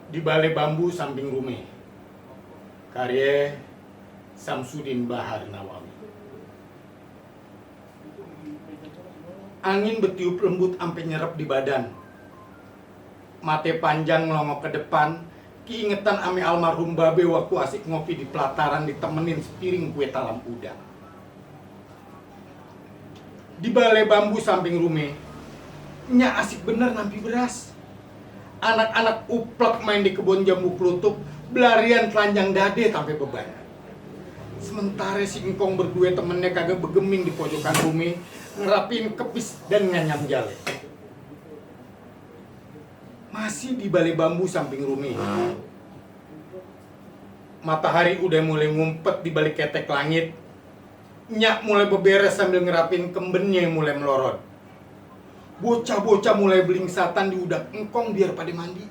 Di Balai Bambu Samping Rumeh, karya Samsudin Bahar Nawawi. Angin bertiup lembut ampe nyerap di badan. Mate panjang melongok ke depan, keingetan ame almarhum babe waktu asik ngopi di pelataran ditemenin sepiring kue talam udang. Di Balai Bambu Samping Rumeh, nya asik bener nampi beras. Anak-anak uplek main di kebun jambu kelutuk, belarian telanjang dade sampai beban. Sementara si engkong berdua temennya kagak begeming di pojokan bumi, ngerapin kepis dan nganyam jale. Masih di Balai Bambu Samping Rumeh, matahari udah mulai ngumpet di balik ketek langit. Nyak mulai beberes sambil ngerapin kembennya yang mulai melorot. Bocah-bocah mulai belingsatan di udak engkong biar pada mandi.